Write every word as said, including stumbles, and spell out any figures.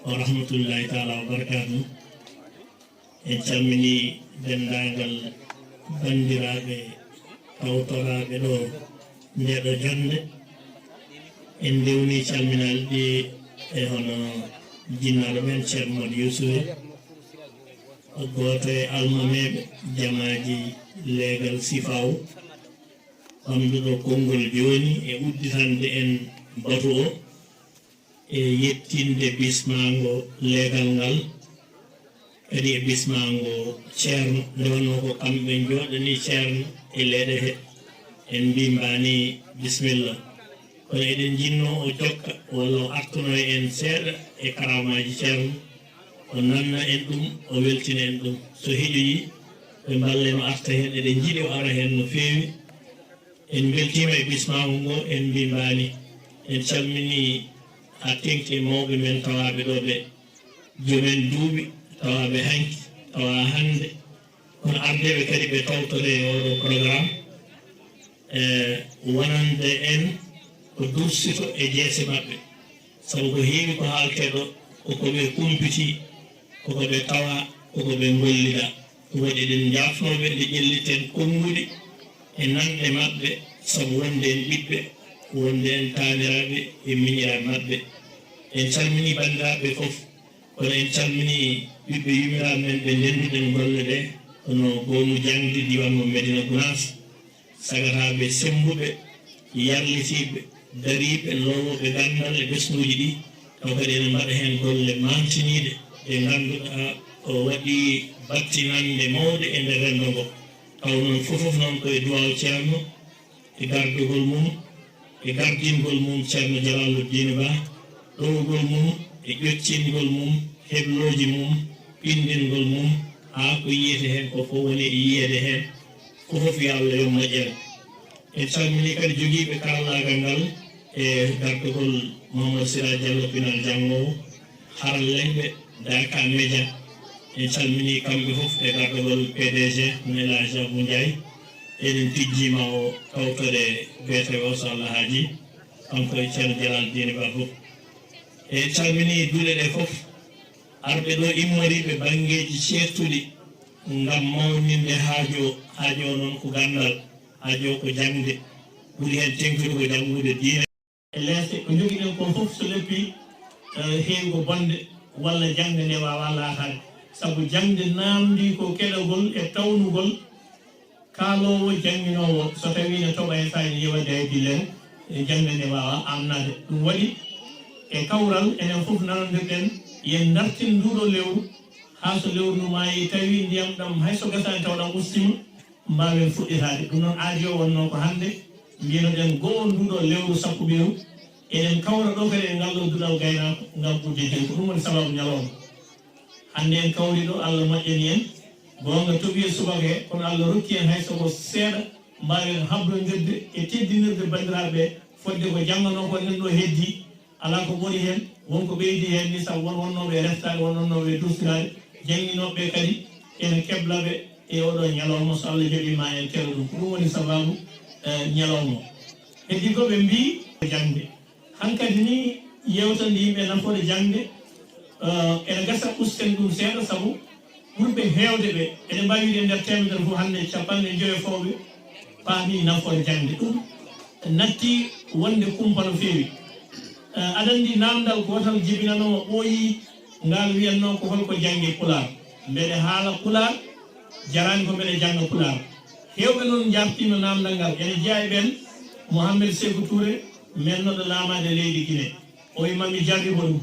Wa rahmatullahi taala wa barakaatu. En calminii denndaangal banndiraaɓe tawtoraaɓe ɗo ndeeɗo jonnde. En ndewnii calminal ɗi e hono jinnaaɗo men Ceerno Modi Yusufu, gooto e almameeɓe jamaaji leegal Sifaaw, ɓamduɗo konngol jooni e udditande en batu o, e yettinde bismaango leegal ngal, kadi e bismaango ceerno, nde wonnoo ko kamɓe njooɗanii ceerno e leeɗe he. En mbii mbaani bisimilla. Kono eɗen njinnoo o jokka walla o artono e en seeɗa e karaamaaji ceerno, o nanna en ɗum, o weltina en ɗum. So heƴoyii, ɓe mballe mo arta heen, eɗen njiɗi o ara heen no feewi. En mbeltiima e bismaagu ngo, en mbii mbaani. En calminii haa teeŋti e mawɓe men tawaaɓe ɗo ɓe, joomen duuɓi, tawaaɓe hanki, tawaa hannde, kono ardeeɓe kadi ɓe tawtore e oɗo programme, e wonande en ko dursito e jeese maɓɓe. Sabu ko heewi ko haaltee ɗo, ko ko ɓe kumpiti, ko ko ɓe tawa, ko ko ɓe ngollida. Ɗum waɗi eɗen njaafnoo ɓe nde ƴelliten konnguɗi e nanɗe maɓɓe, sabu wonde en ɓiɓɓe, wonde en taaniraaɓe e miñiraaɓe maɓɓe. En calminii banndiraaɓe fof, kono en calminii ɓiɓɓe yummiraɓe men ɓe ndennduɗen golle ɗe, kono goomu jaŋde diiwaan mo Medina Gunaas, sagataaɓe semmbuɓe, yarlitiiɓe, dariiɓe, loowooɓe ganndal e ɓesnguuji ɗi, taw kadi ene mbaɗa heen golle maantiniiɗe ɗe ngannduɗaa ko waɗi battinannde mawɗe e nder renndo ngo. Taw noon fof fof noon ko e duwaaw ceerno, e gardugol mum, e gardingol mum Ceerno Jalaaluddin Ba, ɗowgol mum, e ƴoccingol mum, heblooji mum, ɓinndingol mum, haa ko yiyete heen ko fof woni e yiyeede heen, ko fof yo Allah yo moƴƴere. En calminii kadi jogiiɓe karallaagal ngal e gardugol Mamadou Sira Diallo, pinal janngoowo, haralleeɓe Daaka Media. En calminii kamɓe fof e gardugol P D G, no El Hadj Abou Ndiaye. Eɗen tijjiima o tawtore B T O so Allah haajii, kanko e Ceerno Jalal Diine Ba fof. En calminii duɗe ɗe fof, arɓe ɗo immoriiɓe banngeeji ceertuɗi ngam mawninde haajo, haajo o noon ko ganndal, haajo o ko jaŋde, ɓuri heen teŋtude ko janngude diine. E leese ko njogiɗen ko fof so leppi, eh, heewi ko bonde walla jaŋde nde waawaa laataade. Sabu jaŋde naamndii ko keɗagol e tawnugol kaaloowo, jannginoowo, so tawii ne toɓa e fayde yewa day billere, e jaŋde nde waawaa amnaade. Ɗum waɗi e kawral enen fof nanondirɗen yen dartin nduuɗo lewru haa so lewru ndu maayi tawi ndiyam ɗam hay so gasaani taw ɗam ustiima, mbaawen fuɗɗitaade. Ɗum noon aadi o wonnoo ko hannde mbiyanoɗen goo nduɗo lewru sappo ɓiru. Eɗen kawra ɗo kadi e ngal ɗo duɗal gaynaako ngam udditde. Ko ɗum woni sababu ñalawma. Hannde en kawri ɗo, Allah moƴƴani en. Goonga toɓi e subaka he, kono Allah rokki en hay so ko seeɗa, mbaawen habrondirde e teddinirde banndiraaɓe ɓe, fodde ko jannganoo ko enen ɗo heddii. Alaa ko ɓuri heen, won ko ɓeydi heen ni, sabu won wonnooɓe e reftaade, won wonnooɓe e dursiraade, jannginooɓe ɓe kadi ene kebla ɓe e oɗo ñalawma, so Allah jaɓii ma en keɗo ɗum. Ko ɗum woni sababu, eh, ñalawma o. Heddi ko ɓe mbii ko jaŋde. Hankadi ni, yewtande yimɓe nafoore jaŋde, eh, ene gasa usten ɗum seeɗa, sabu ɓurɓe heewde ɓe, eɗen mbaawi wiide nder teemedere fof hannde capanɗe joyo fawɓe paami nafoore jaŋde. Ɗum natti wonde kumpa no feewi. Eh, aɗa anndi naamndal gootal jibinanoo ɓooyi ngal wiyatnoo ko holko jannge Pulaar. Mbeɗe haala Pulaar, jaraani ko mbeɗe jannga Pulaar. Heewɓe noon njaartiima naamndal ngal. Ene jeyaa e ɓeen Mohamed Seeku Tuure, mennoɗo laamaade leydi Gine. O wi mami jarribo ɗum.